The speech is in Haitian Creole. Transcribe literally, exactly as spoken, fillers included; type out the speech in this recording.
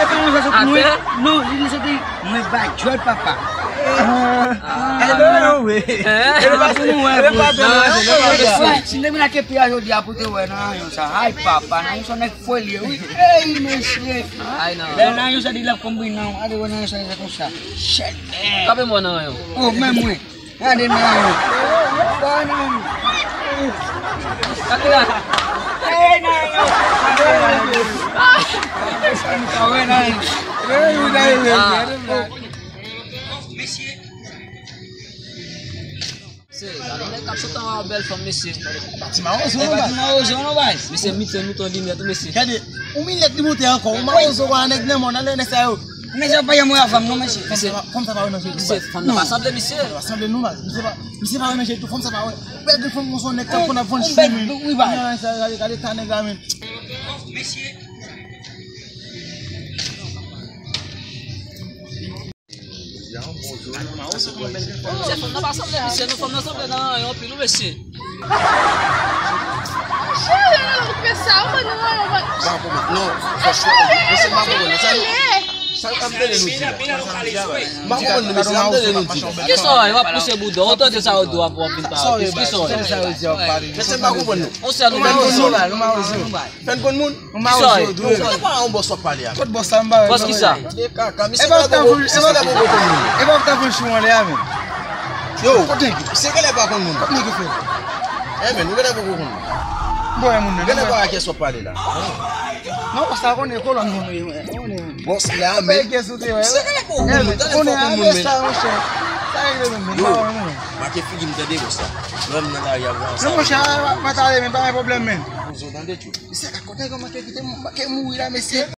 E pa yon sa sot mwen. Non, li di soti mwen ba djòl papa. Ah, non, wi. E pa pou mwen, bro. Si nèg la ke pi a jodi a pou te wè nan yon sa. Ay, papa, nan yon sa nèg foli, wi. Ey, mesye. Ay, non. Lè nan yon sa di l ap konbine, non. Ale wè nan yon sa konsa. Shit, man. Kape mwen nan yon. Oh, men mwen. Gade nan yo. Gade nan yo. Gade la. Ey, nan yo. Gade nan yo. Sa nou ka wè nan yo. Ey, ou nan yo. Mesye, gade nèg k ap sot anba yon bèl fanm, mesye. Ti mawozo, non, baz. Ti mawozo, non, baz. Mesye, mit se mouton di nèt, mesye. Gade, ou minèt li moute ankò. Ou mawozo, wa nèg nan mòn, nan lè nèg sa yo. Men jan pa yon mwen avè m non, mesye. Mesye, fanm sa pa wè nan je tou, baz. Fanm nan pa sanble, mesye. Fanm nan pa sanble non, baz. Misye pa, misye pa wè nan je tou, fanm sa pa wè. Bèl de fanm konsa, nèg k ap konn ap vann chou, men. Wi, baz. Gade, gade, gade ta nèg la, men. Mesye. Mesye, fanm nan pa sanble, mesye, non, fanm nan sanble nan yon pil, wi, mesye. Monchè, ou fè sa, ou ban nou rayon, ban. Ba pwoblèm. Non, fò chwa. Mesye, m pa konprann. Sa nou, sa n ap tande nou di la? M pa konprann nou, mesye, n ap tande nou di la. Kisa w, w ap pouse bouda w, w tande sa yo di w ap, w ap vin pale. Kisa w, w ap pale? Mesye, m pa konprann nou. On sèl nou menm. Fè n konn moun. Ou mawozo, dwe. Ou pa yon bòs w ap pale a. Kot bòs sa m pa wè. Bòs kisa? Tande kaka, misye genlè poko konn moun. E pa w ta pran chou anlè a, men. Yo, misye genlè pa konn moun. Kot nèg yo fè? Eh, men, nou genlè poko konn moun. Bon, e moun nan. Genlè pa wè a kiyès w ap pale la. Non, bòs la konnen kolòn moun wi, konnen. Bòs la, men. Misye genlè poko konn moun, tande fò konn moun, men. Sa regle menm, men. Yo, make figi m tande bòs la. Lè m nan lari a, vwa sa. Non, monchè, pa tande, men, pa gen pwoblèm, men. Bouzo, tande, tchou. Mesye, gad kote yo manke kite m, manke mouri la, mesye.